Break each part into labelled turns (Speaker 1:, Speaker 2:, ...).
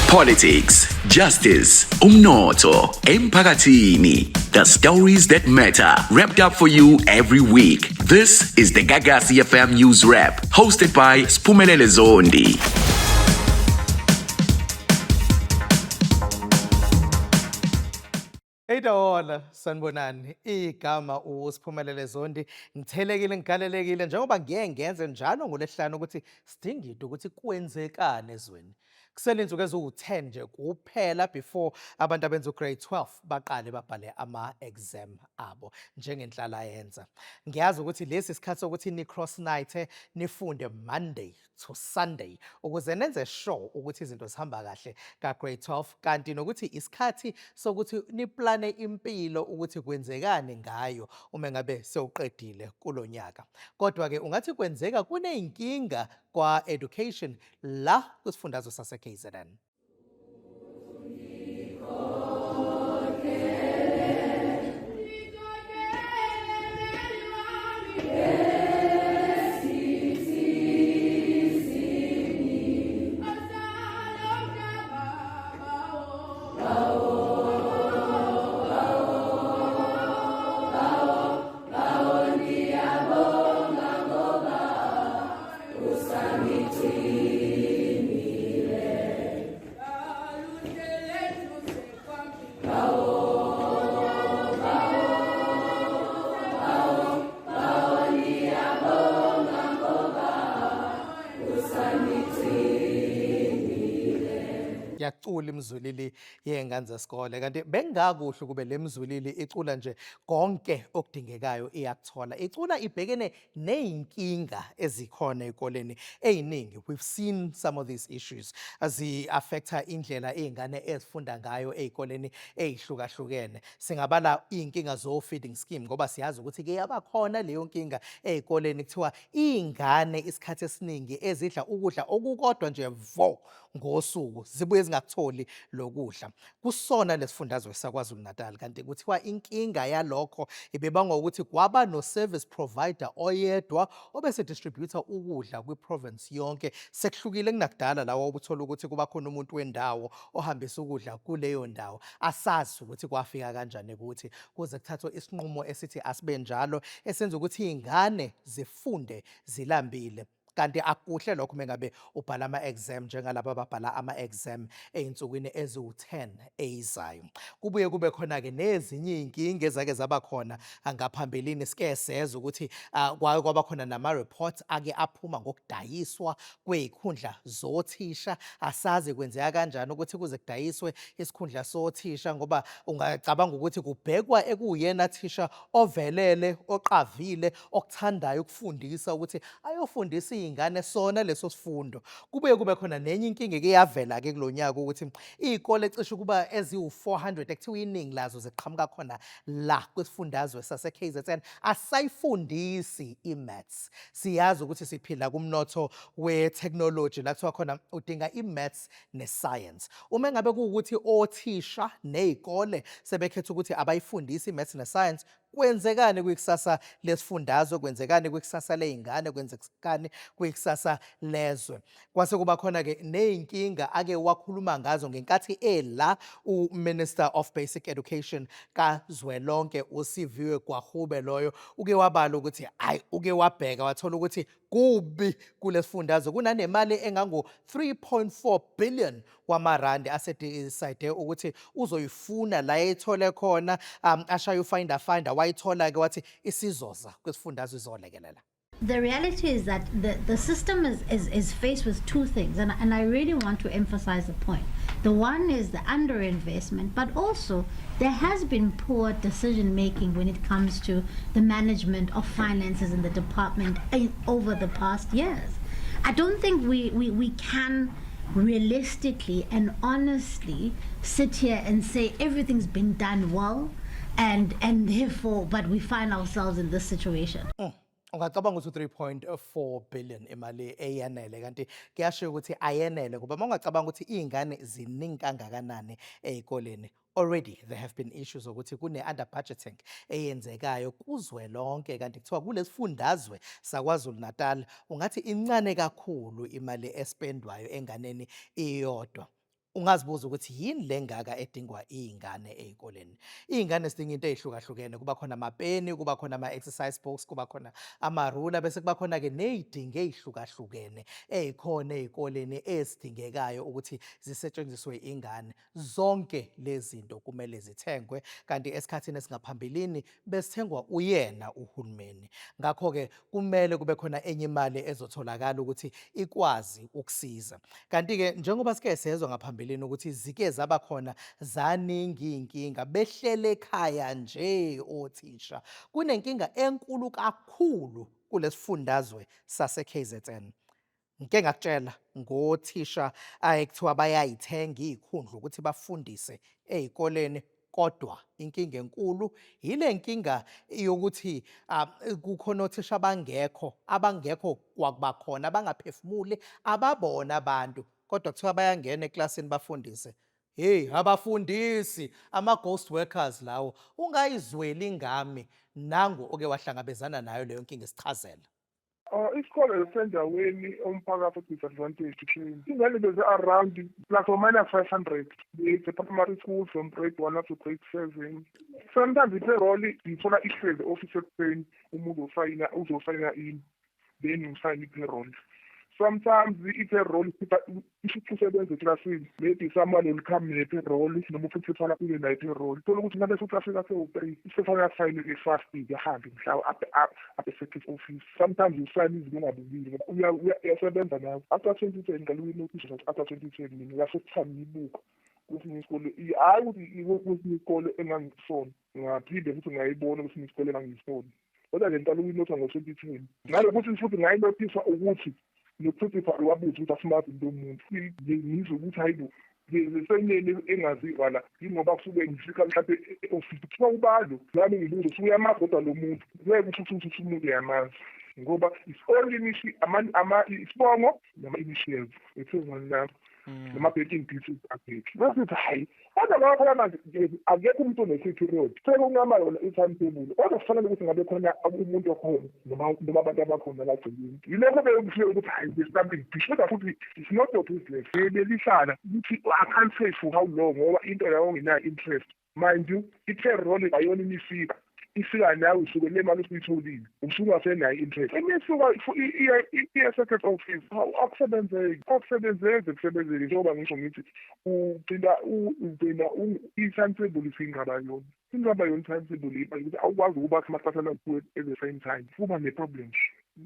Speaker 1: Politics, justice, umnotho, emphakathini. The stories that matter, wrapped up for you every week. This is the Gagasi FM News Wrap, hosted by Spumelele Zondi.
Speaker 2: Eyidawona sanibonani, igama uSiphumelele Zondi. Ngithelekile, ngigalelekile njengoba ngiye ngenze njalo ngoLwesihlanu ukuthi sidingide ukuthi kwenzekani ezweni. Kusele insuku eziwu-10 nje kuphela before abantu abenza ugrade 12 baqale babhale ama-exam abo njengenhlalayenza. Ngiyazi ukuthi lesi isikhathi sokuthi ni-cross night nifunde Monday to Sunday ukuze nenze sure ukuthi izinto zihamba kahle ka-grade 12, kanti nokuthi isikhathi sokuthi niplane impilo ukuthi kwenzekani ngayo uma ngabe sewuqedile kulo nyaka. Kodwa-ke ungathi kwenzeka kuney'nkinga kwa-education la kwisifundazwe sase-KZN. Yacula imzwilili yey'ngane zesikole, kanti bengingakuhle ukube le mzwilili icula nje konke okudingekayo iyakuthola. Icula ibhekene ney'nkinga ezikhona ey'koleni ey'ningi. We've seen some of these issues zi-affecta indlela iy'ngane ezifunda ngayo ey'koleni ey'hlukahlukene. Singabala iy'nkinga zo-feeding scheme, ngoba siyazi ukuthi ke yabakhona leyo nkinga ey'koleni, kuthiwa iy'ngane isikhathi esiningi ezidla ukudla okukodwa nje vo ngosuku zibuye zingakutholi lokudla kusona lesifundazwe saKwaZulu-Natal. Kanti kuthiwa inkinga yalokho ibibangwa ukuthi kwaba no-service provider oyedwa obese distributor ukudla kwi-province yonke. Sekuhlukile kunakudala lawo obuthola ukuthi kuba khona umuntu wendawo ohambisa ukudla kuleyo ndawo. Asazi ukuthi kwafika kanjani ukuthi kuze kuthathwe isinqumo esithi asibe njalo, esenza ukuthi iy'ngane zifunde zilambile. Kanti akukuhle lokho mengabe ubhala ama-exam njengalaba ababhala ama-exam ey'nsukwini eziwu-10 eyizayo. Kubuye kube khona-ke nezinye iy'nkinga ezake zaba khona ngaphambilini. Sike sezwa ukuthi kwake kwaba khona nama-reports ake aphuma ngokudayiswa kwey'khundla zothisha. Asazi kwenzeka kanjani ukuthi kuze kudayiswe isikhundla sothisha, ngoba ungacabanga ukuthi kubhekwa ekuwuyena thisha ovelele, oqavile, okuthandayo ukufundisa ukuthi ayofundisa iy'ngane sona leso sifundo. Kubuye kube khona nenye inkinga eke yavela-ke kulo nyaka ukuthi iy'kole cishe ukuba eziwu-400 ekuthiwa iningi lazo ziqhamuka khona la kwisifundazwe sase-KZN asayifundisi i-maths. Siyazi ukuthi siphila kumnotho we-technology la kuthiwa khona udinga i-maths ne-science. Uma ngabe kuwukuthi othisha ney'kole sebekhetha ukuthi abayifundisi i-maths ne-science, kwenzekani kwikusasa lesifundazwe, kwenzekani kwikusasa ley'ngane, kwenzekani kwikusasa lezwe? Kwase kuba khona-ke ney'nkinga ake wakhuluma ngazo ngenkathi ela u-Minister of Basic Education kazwelonke uSiviwe Gwarube. Loyo uke wabala ukuthi hhayi, uke wabheka wathola ukuthi kubi kulesifundazwe, kunanemali engango-3.4 billion wamarandi asedecide ukuthi uzoyifuna la eyithole khona, ashaye ufinder finder wayithola-ke, wathi isizoza kwisifundazwe izolekelela.
Speaker 3: The reality is that the system is faced with two things, and I really want to emphasize the point. The one is the underinvestment, but also there has been poor decision making when it comes to the management of finances in the department over the past years. I don't think we can realistically and honestly sit here and say everything's been done well and therefore, but we find ourselves in this situation.
Speaker 2: Ungacabanga ukuthi u-3.4 billion imali eyanele, kanti kuyasho ukuthi ayenele, ngoba uma ungacabanga ukuthi iy'ngane ziningi kangakanani ey'koleni. Already there have been issues ukuthi kune-under budgeting eyenzekayo kuzwelonke, kanti kuthiwa kulesifundazwe saKwaZulu Natal ungathi incane kakhulu imali espendwayo enganeni iyodwa. Ungazibuza ukuthi yini le ngaka edingwa iy'ngane ey'koleni. Iy'ngane zidinga into ey'hlukahlukene, kuba khona amapeni, kuba khona ama-exercise books, kuba khona amarula, bese kuba khona-ke ney'dingo ey'hlukahlukene ey'khona ey'koleni ezidingekayo ukuthi zisetshenziswe ingane. Zonke lezi zinto kumele zithengwe, kanti esikhathini esingaphambilini besithengwa uyena uhulumeni. Ngakho-ke kumele kube khona enye imali ezotholakala ukuthi ikwazi ukusiza. Kanti-ke njengoba sike sezwa ngaphambilini ukuthi zike zaba khona zaningi iy'nkinga behlele ekhaya nje othisha. Kunenkinga enkulu kakhulu kulesifundazwe sase-KZN. Ngike ngakutshela ngothisha ayekuthiwa bayayithenga iy'khundla ukuthi bafundise ey'koleni kodwa inkinga enkulu yile nkinga yokuthi kukhona othisha abangekho abangekho kwakuba khona abangaphefumuli ababona abantu kodwa kuthiwa bayangena eklasini bafundise. Hey, abafundisi ama-ghost workers lawo, ungayizweli ngami nangu oke wahlangabezana nayo leyo nkinga isichazela.
Speaker 4: Isikole sendaweni umphakathi o-disadvantage train. Ingane beze-around plus or minus 500. It's a primary school from grade 1 up to grade 7. Sometimes i-payroll ngithola ihlezi office ekuseni, umuntu usayina, uzosayina in, then ngisayina i-payroll. Sometimes i-payroll usebenza eklasini, maybe someone will come ne-payroll noma uprincipal afike nayo i-payroll, thola ukuthi ngabe futhi afika sewu-3, sefanele asayine e-fast, ahambe mhlawumbe abe office. Sometimes usayine izinto ongabukile ngoba uyasebenza nawe. After 2010 ngiqale ukuyinothisa, after 2010 mina la first time ngiyibuka kwesinye isikole, hhayi ukuthi kwesinye isikole engangikusona, ngaphinde futhi ngayibona kwesinye isikole engangisona, kodwa nje ngiqala ukuyinotha ngo-2010. Nalokuthi futhi ngayinothisa ukuthi noprincipal wabuza ukuthi asimazi into yomuntu, ngizwe ukuthi hayi bo, leseneni engaziwa la, yingoba kusuke ngifika mhlawumbe e-ofisi kuthiwa ubalo nami ngibuze usuke uyamazi, kodwa lo muntu ngeke usho ukuthi umuntu uyamazi ngoba it's only isibongo nama-initials ethezani lapho nama-banking details akekho. Bese hayi, kodwa ngoba phela manje akekho umuntu one-period, sekuncama yona i-timetable, kodwa kufanele ukuthi ngabe khona umuntu okhona noma abantu abakhona la gcekeni. Yilokho bekufike ukuthi hayi, there's something fishy, kodwa futhi it's not your business. Belihlala ukuthi I can't say for how long, ngoba into leyo ongenayo interest. Mind you, i-payroll ayona imifika, ifika nawe usuke le mali usuyitholile, usuke ungasenayo i-interest imisuka iya-secret office. Akusebenzeki, akusebenzeki, kusebenzeki njengoba ngisho ngithi ugcina i-timetable isingaba yona, ingaba yona i-timetable iba ukuthi awukwazi ukuba amaklasi ama-two at the same time, kuba ne-problems.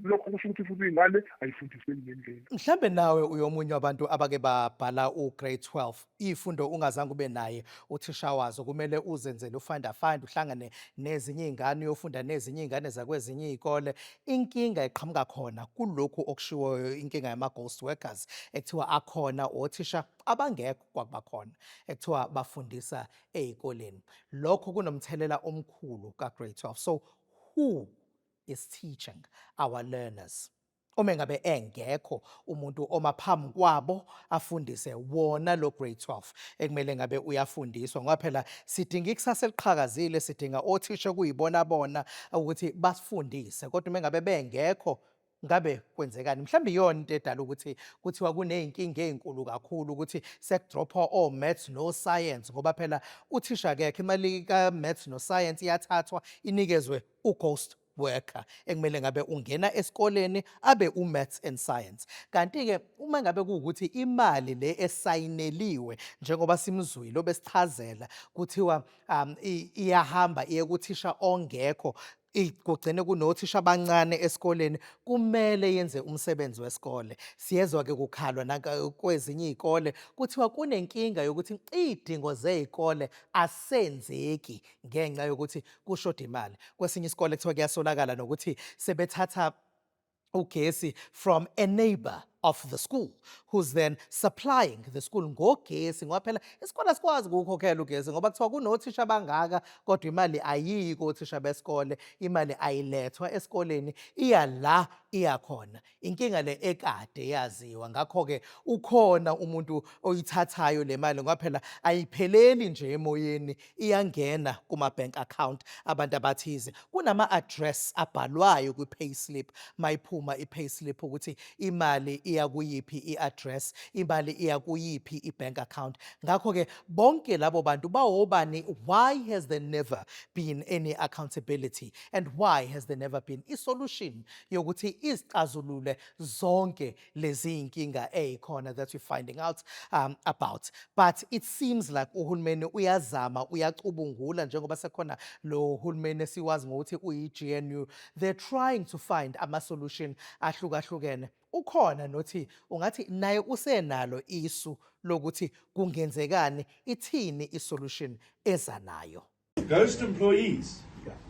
Speaker 4: Lokho kusho ukuthi futhi iy'ngane ayifundiseki ngendlela.
Speaker 2: Mhlambe nawe uyomunye wabantu abake babhala u-grade 12, ifundo ungazange ube naye uthisha wazo, kumele uzenzele ufanda find, uhlangane nezinye iy'ngane, uyofunda nezinye iy'ngane zakwezinye iy'kole. Inkinga iqhamuka khona kulokhu okushiwoyo, inkinga yama-ghost workers ekuthiwa akhona, othisha abangekho kwakuba khona ekuthiwa bafundisa ey'koleni. Lokho kunomthelela omkhulu ka-grade 12. So who is teaching our learners uma ngabe engekho umuntu oma phambi kwabo afundise wona lo grade 12 ekumele ngabe uyafundiswa? Ngoba phela sidinga ikusasa eliqhakazile, sidinga othisha kuyibona bona ukuthi basifundise, kodwa uma ngabe bengekho ngabe kwenzekani? Mhlawumbe iyona into edala ukuthi kuthiwa kuney'nkinga ey'nkulu kakhulu ukuthi sekudrophwa o-maths no-science, ngoba phela uthisha akekho, imali ka-maths no-science iyathathwa inikezwe u-ghost worker ekumele ngabe ungena esikoleni abe u-maths and science. Kanti-ke uma ngabe kuwukuthi imali le esayineliwe, njengoba simzwile obesichazela, kuthiwa iyahamba iye kuthisha ongekho, kugcine kunothisha abancane esikoleni kumele yenze umsebenzi wesikole. Siyezwa-ke kukhalwa kwezinye iy'kole, kuthiwa kunenkinga yokuthi iy'dingo zey'kole asenzeki ngenxa yokuthi kushoda imali. Kwesinye isikole kuthiwa kuyasolakala nokuthi sebethatha ugesi from a neighbor of the school who's then supplying the school ngogesi, ngoba phela isikole asikwazi ukukhokhela ugesi, ngoba kuthiwa kunothisha abangaka kodwa imali ayiyi kothisha besikole, imali ayilethwa esikoleni, iya la iya khona. Inkinga le ekade yaziwa. Ngakho-ke ukhona umuntu oyithathayo le mali, ngoba phela ayipheleli nje emoyeni, iyangena kuma-bank account abantu abathize. Kunama-address abhalwayo kwi-payslip mayiphuma i-payslip ukuthi imali iya kuyiphi i-address, imali iya kuyiphi i-bank account. Ngakho-ke bonke labo bantu bawobani? Why has there never been any accountability, and why has there never been i-solution yokuthi izixazulule zonke lezi inkinga ey'khona that we're finding out about? But it seems like uhulumeni uyazama, uyacubungula, njengoba sekhona lo hulumeni esiwazi ngokuthi uyi-GNU. They're trying to find ama-solution ahlukahlukene. Ukhona nothi ungathi naye usenalo isu lokuthi kungenzekani, ithini i-solution eza nayo.
Speaker 5: Ghost employees.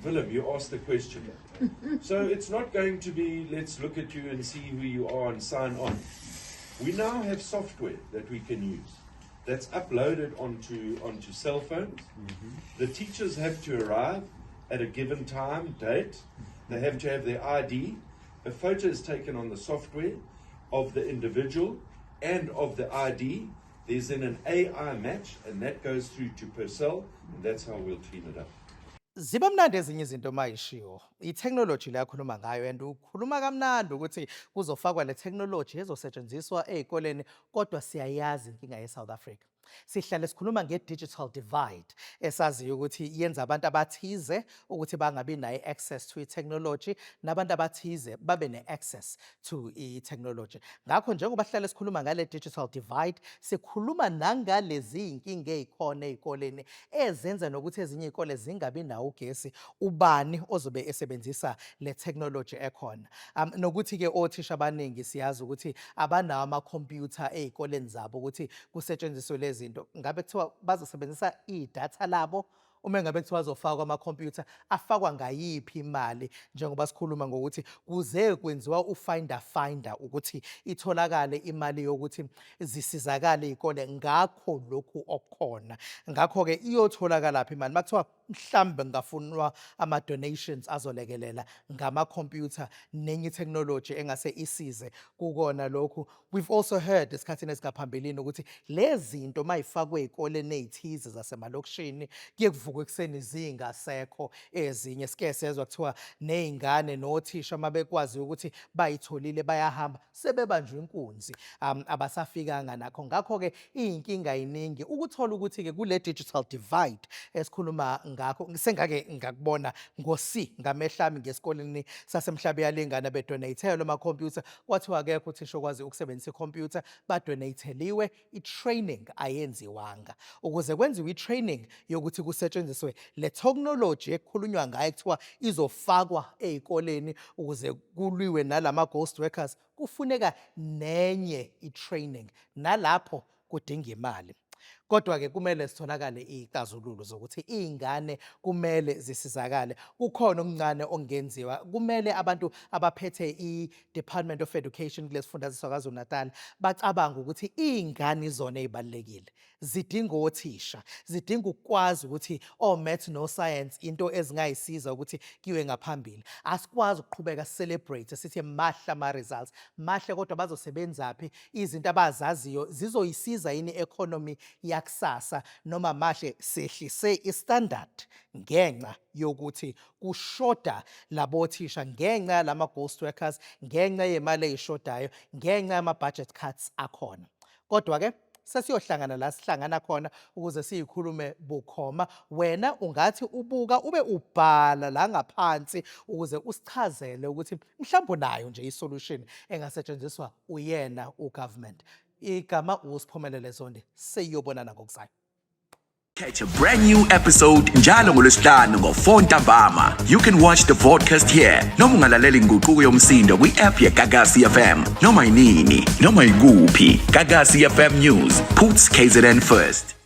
Speaker 5: Willem, you asked the question. So it's not going to be, let's look at you and see who you are and sign on. We now have software that we can use that's uploaded onto cell phones. The teachers have to arrive at a given time, date. They have to have their ID. A photo is taken on the software of the individual and of the ID. There's then an AI match, and that goes through to Persal, and that's how we'll clean it up.
Speaker 2: Ziba mnandi ezinye izinto mayishiwo. I-technology le akhuluma ngayo, and ukhuluma kamnandi ukuthi kuzofakwa le technology ezosetshenziswa ey'koleni, kodwa siyayazi inkinga ye-South Africa. Sihlale sikhuluma nge-digital divide esaziyo ukuthi yenza abantu abathize ukuthi bangabi nayo i-access to i-technology, nabantu abathize babe ne-access to i-technology. Ngakho njengoba sihlale sikhuluma ngale digital divide, sikhuluma nangalezi iy'nkinga ey'khona ey'koleni ezenza nokuthi ezinye iy'kole zingabi nawo ugesi. Ubani ozobe esebenzisa le technology ekhona? Nokuthi-ke othisha abaningi siyazi ukuthi abanawo amakhompyutha ey'koleni zabo ukuthi kusetshenziswe lezi zinto. Ngabe kuthiwa bazosebenzisa idatha labo? Uma ngabe kuthiwa azofakwa amakhompyutha, afakwa ngayiphi imali, njengoba sikhuluma ngokuthi kuze kwenziwa u-finder finder ukuthi itholakale imali yokuthi zisizakale iy'kole ngakho lokhu okukhona? Ngakho-ke iyotholakala phi imali makuthiwa mhlambe kungafunwa ama-donations azolekelela ngamakhompyutha nenye i-technology engase isize kukona lokhu? We've also heard esikhathini esingaphambilini ukuthi lezi zinto mayifakwe ey'koleni ey'thize zasemalokishini, kuye kuvukwe ekuseni zingasekho ezinye. Sike sezwa kuthiwa ney'ngane nothisha uma bekwazi ukuthi bayitholile, bayahamba sebebanjwe inkunzi, abasafikanga nakho. Ngakho-ke iy'nkinga yiningi ukuthola ukuthi-ke kule digital divide esikhuluma ngakho, sengake ngakubona ngosi ngamehlo ami ngesikoleni saseMhlabuyalingana bedonate-elwa amakhompyutha, kwathiwa akekho uthisha okwazi ukusebenzisa ikhompyutha. Badonate-eliwe, i-training ayenziwanga. Ukuze kwenziwe i-training yokuthi kusetshenziswe le technology ekukhulunywa ngayo kuthiwa izofakwa ey'koleni ukuze kulwiwe nalama ghost workers, kufuneka nenye i-training, nalapho kudinga imali. Kodwa-ke kumele sitholakale iy'xazululo zokuthi iy'ngane kumele zisizakale. Kukhona okuncane okungenziwa. Kumele abantu abaphethe i-Department of Education kulesi sifundazwe saKwaZulu Natal bacabange ukuthi iy'ngane izona ey'balulekile, zidinga othisha, zidinga ukukwazi ukuthi o-maths no-science into ezingayisiza ukuthi kuyiwe ngaphambili. Asikwazi ukuqhubeka celebrate sithi mahle ama-results, mahle, kodwa bazosebenzaphi? Izinto abazaziyo zizoyisiza yini i-economy yakusasa? Noma mahle, sehlise i-standard ngenxa yokuthi kushoda labothisha, ngenxa yalama ghost workers, ngenxa yemali eyishodayo, ngenxa yama-budget cuts akhona. Kodwa-ke sesiyohlangana la sihlangana khona ukuze siyikhulume bukhoma. Wena ungathi ubuka ube ubhala la ngaphansi ukuze usichazele ukuthi mhlawumbe unayo nje i-solution engasetshenziswa uyena ugovernment. Igama uSiphumelele Zondi, seyiyobonana ngokuzayo.
Speaker 1: Catch a brand new episode njalo ngolwesihlanu ngo-4 ntambama. You can watch the podcast here noma ungalalela inguquko yomsindo kwi-app yeGagasi FM noma yinini, noma yikuphi. Gagasi FM News puts KZN first.